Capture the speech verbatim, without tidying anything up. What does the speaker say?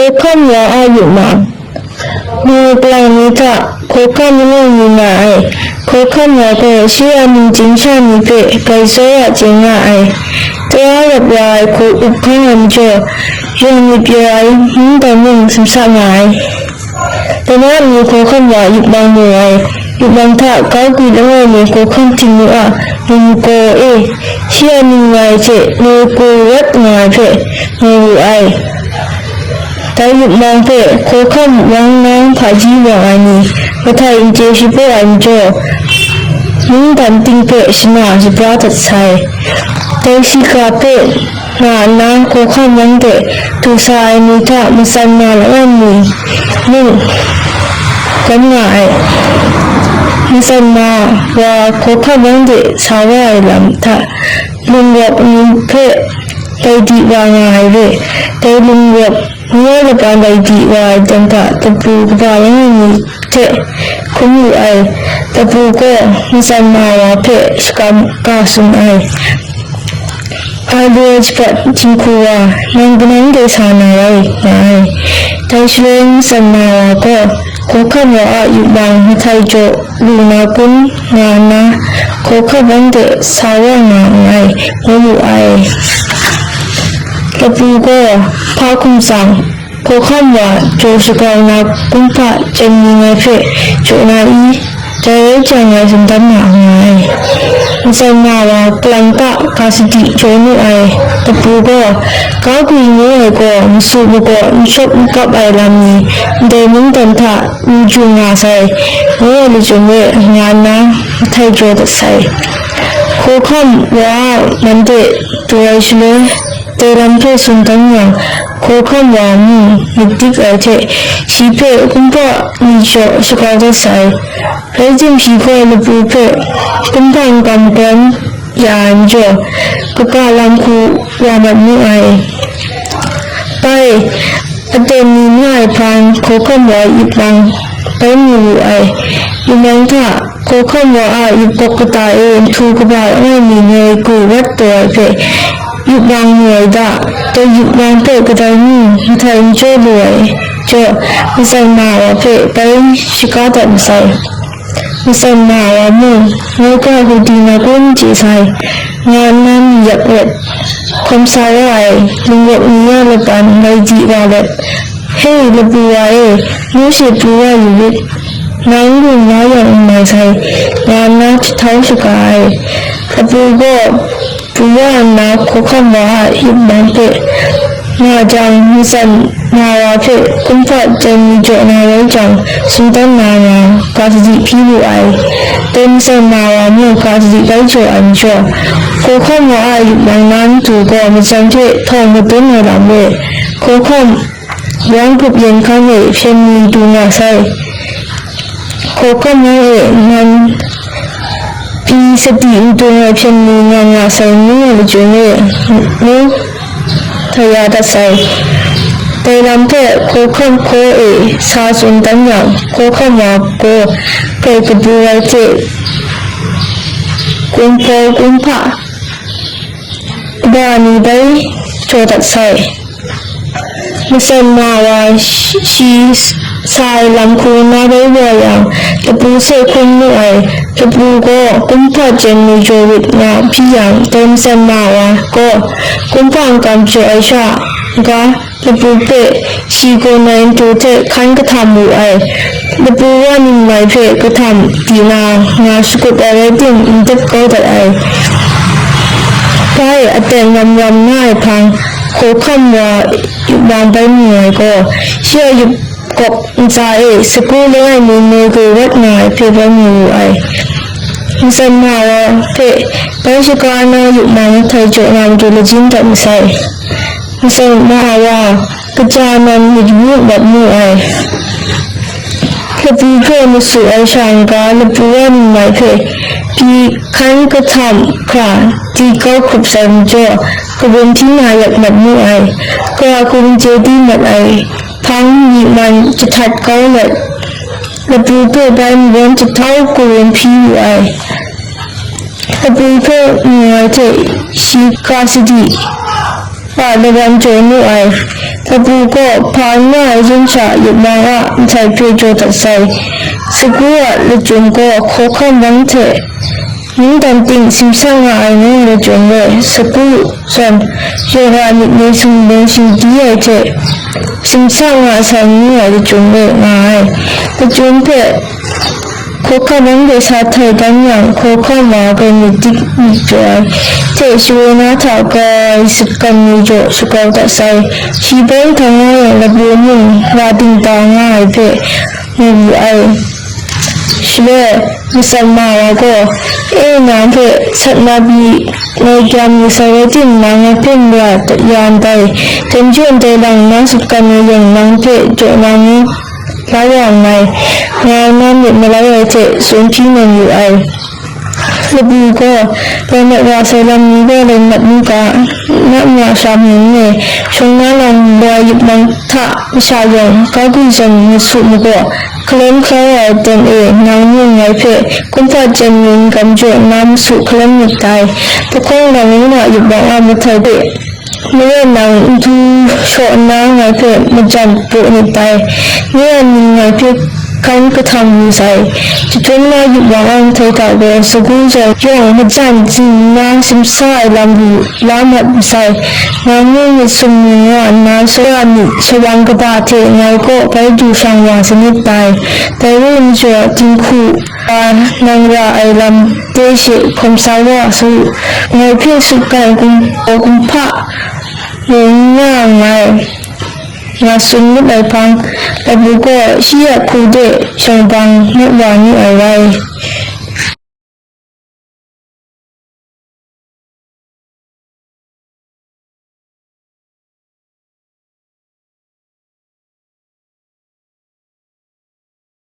Hkawhkam wa a yupmang. Ngai kalang ni hta hkawhkam langai mi nga ai. Hkawhkam wa gaw shi a ningchying sha ni hpe gai tsawra chye nga ai. Tara rap wa ai hku up hkang ai majaw, yawng myit pyaw ai mungdan mung sumsa nga ai. Dana mi hkawhkam wa yupmang mu ai. Yupmang hta kau gwi langai mi hkawhkam Htingnu a mung gaw e, shi a ning nga ai hte ngai hku rawt nga ai hpe ngai wu ai. Dai yupmang hpe hkawhkam wang nang hpaji wang ai ni, mahtai n chye shapraw ai majaw, mungdan ting hpe shana shabra dat sai. Dai shiga hpe nga nna hkawhkam wang de du sa ai ni hta matsan ma langai mi mung gam nga ai. Matsan ma wa hkawhkam wang de sa wa ai lam hta lungwap ni hpe bai di wa nga ai re. Dai lungwap ni a laban bai di wa ai dan hta tapu kaba langai mi hte hkrum wu ai. Tapu gaw matsan ma wa hpe shakam ka tsun ai. Ai loi shapat jinghku wa, nang kanang de sa na rai nga ai. Dai shaloi matsan ma wa gaw, hkawhkam wa a yupmang mahtai jaw lu na kun nga nna, hkawhkam wang de sa wa nga nngai, ngu wu ai. Lapu gaw, hpa hkum tsang, hkawhkam wa jaw shagau na kumhpa chyen mi ngai hpe jaw na i? Dai rai jang, ngai tsun dan na nngai. Matsan ma wa kalang ta ga sadi jaw nu ai. Lapu gaw, ga gwi ngu ai gaw, masu magaw, n shawp n kap ai lam ni, ndai mungdan hta n ju nga sai, ngu ai lachyum e nga nna, mahtai jaw dat sai. Hkawhkam wa a man de du ai shaloi, dai lam hpe tsun dan yang, hkawhkam wa mung myit dik ai hte, shi hpe kumhpa ni jaw shagau dat sai. Rai timung, shi gaw lapu hpe kumhpa n-, kam galaw ya ai majaw, kaka lam hku wa mat mu ai. Bai, aten ni nga ai hpang hkawhkam wa yupmang bai mu wu ai. Yupmang hta, hkawhkam wa a yupkawk kata e nhtu kaba langai mi ngai hku rawt taw ai hpe, yupmang mu ai da, dai yupmang hpe kadai mi mahtai n jaw lu ai jaw, matsan ma wa hpe bai shaga dat masai. Matsan ma wa mung, ngai ga hku di na kun chye sai, nga nna mi yak let, hkawm sa wa ai, lungwap ni a laban ngai di wa let, Hei, lapu wa e, ngu she pru wa yu rit, nang lu nga yang n mai sai, nga nna jahtau shaga ai. Lapu gaw, pru wa nna hkawhkam wa a yupmang hpe nga jang, matsan ma wa hpe kumhpa chyen mi jaw na rai jang, tsun dan na nga, ga sadi hpyi wu ai. Dai matsan ma wa mung ga sadi bai jaw ai majaw, hkawhkam wa a yupmang na matu gaw matsan hte htawng madun ai lam e, hkawhkam yang hkrup yen hkan e hpyen ni du nga sai. Hkawhkam yang e nan pyi sadi n tung ai hpyen ni nga nga sai, ngu ai lachyum e, ngu hta ya dat sai. Dai lam hpe hkawhkam hkaw e sa tsun dan yang, hkawhkam wa gaw grai kabu ai hte, kumhpaw kumhpa kaba ni bai jaw dat sai. Matsan ma wa shi, shi sa ai lam hku na bai wa yang, lapu hte hkrum mu ai. Lapu gaw kumhpa chyen mi jaw rit nga hpyi yang, dai matsan ma wa gaw kumhpa n-kam jaw ai sha, ga, lapu hpe shi gaw nai ntu hte hkan kahtam wu ai. Lapu wa ningmai hpe kahtam di na nga shakut ai rai timung, n dep kau dat ai. Bai, aten ram ram nga ai hpang, hkawhkam wa yupmang bai mu ai gaw, shi a yupkawk ntsa e sagu langai mi ngai gwi rawt nga ai hpe bai mu wu ai. Matsan ma wa hpe bai shaga na yupmang mahtai jaw na matu lajin dat masai. Matsan ma wa, kaja nan myit yu mat mu ai. Lapu hpe masu ai sha n-ga, lapu wa ningmai hpe pyi hkan kahtam hkra, di kau hkrup sai majaw, karum hti na yak mat mu ai. Gara hku n chye di mat ai hpang myi man jahtat kau let, lapu hpe bai marawn jahtau karum hpyi wu ai. Lapu hpe mu ai hte shi ga sadi a lagawn jaw nu ai. Labu gaw hpa n nga ai zawn sha, yawpmang a nhtoi hpe jaw dat sai. Sagu a lachyum gaw hkawhkam wang hte mungdan ting simsa nga ai ngu lachyum rai, sagu zawn, yaw nga myit ni sumlung shingdi ai hte simsa nga sai ngu ai lachyum rai nga ai. Lachyum hpe hkawhkam wang de sa htai dan yang, hkawhkam wa gaw myit dik myit jaw ai hte shawa na hta kau ai sutgan ni jaw shakau dat sai. Shi bawng htang nga yang, labu mung wa dingda nga ai hpe mu wu ai. Shaloi, matsat ma wa gaw, "E, nang hpe sat na pyi ngai gyam yu sai rai tim, nang ngai hpe mara ya ndai, hten jaw ndai lang, nang sutgan ai yang nang hpe jaw na ngu la wa nngai," nga na myit malai ai hte tsun hpyi nawn yu ai. Labu gaw, lai mat wa sai lam ni gaw lai mat n ga, na ma sha myit n re, shawng na lam wa yupmang hta masha yawng, ga gwi zawn myit su majaw, hkalem hkau ai aten e, nang mung ngai hpe kumhpa jen ning gam jaw na masu hkalem myit dai. Lahkawng nang ngu na yupmang a mahtai hte, maren nang n du shaw nna ngai hpe majan praw myit dai. Nye a ni ngai hpe hkan kahtang yu sai. Chyahtum na yupmang a mahtai hta gaw, sagu zawn yawng majan zing nna simsa ai lam lu la mat masai. Nang mung myit sumnung wa nna, sawra myit shawang kaba hte ngai kaw bai du shang wa sanit dai. Dai rai majaw, dinghku wa nang ra ai lam de she hkawm sa wa su, ngai hpe sutgan gumhpaw gumhpa mung n nga nngai, nga tsun ngut ai hpang, labu gaw shi a hku de shawng bang mat wa nu ai rai.